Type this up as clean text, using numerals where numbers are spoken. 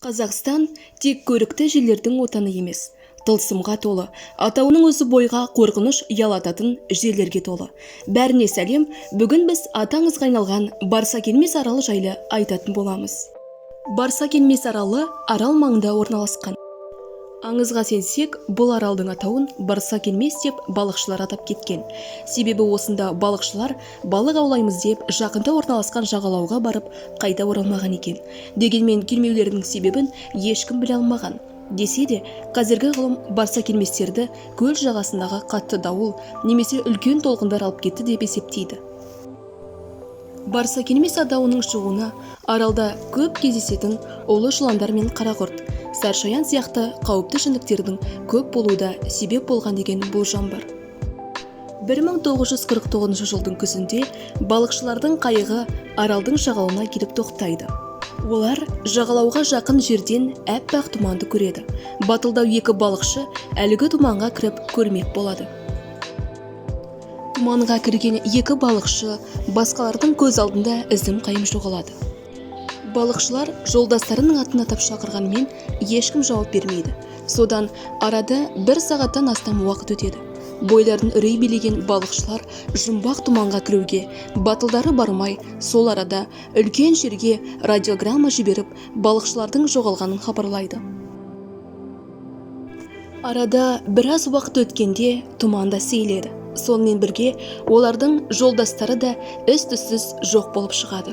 Қазақстан тек көрікті жерлердің отаны емес, тылсымға толы, атауының өзі бойға қорқыныш ұялататын жерлерге толы. Бәріне сәлем, бүгін біз аты аңызға айналған Барсакелмес аралы жайлы айтатын боламыз. Барсакелмес аралы Арал маңында орналасқан. Аңызға сенсек, бұл аралдың атауын Барсакелмес деп балықшылар атап кеткен. Себебі осында балықшылар балық аулаймыз деп жақында орналасқан жағалауға барып, қайта оралмаған екен. Дегенмен келмеулерінің себебін ешкім біле алмаған. Десе де, қазіргі ғылым барсакелместерді көл жағасындағы қатты дауыл немесе үлкен толқындар алып кетті деп есептейді. Барсакелмес атауының шығуына аралда көп кездесетін улы жыландар мен қарақұрт, саршаян сияқты қауіпті жәндіктердің көп болуы да себеп болған деген болжам бар. 1949 жылдың күзінде балықшылардың қайығы аралдың жағалауына келіп тоқтайды. Олар жағалауға жақын жерден әппақ тұманды көреді. Батылдау екі балықшы әлгі тұманға кіріп көрмек болады. Тұманға кірген екі балықшы басқалардың көз алдында ізім-қайым жоғалады. Балықшылар жолдастарының атын атап шақырғанымен ешкім жауап бермейді. Содан арада бір сағаттан астам уақыт өтеді. Бойларын үрей билеген балықшылар жұмбақ тұманға кіруге батылдары бармай, сол арада үлкен жерге радиограмма жіберіп, балықшылардың жоғалғанын хабарлайды. Арада біраз уақыт өткенде тұман да сейіледі. Сонымен бірге олардың жолдастары да із-түзсіз жоқ болып шығады.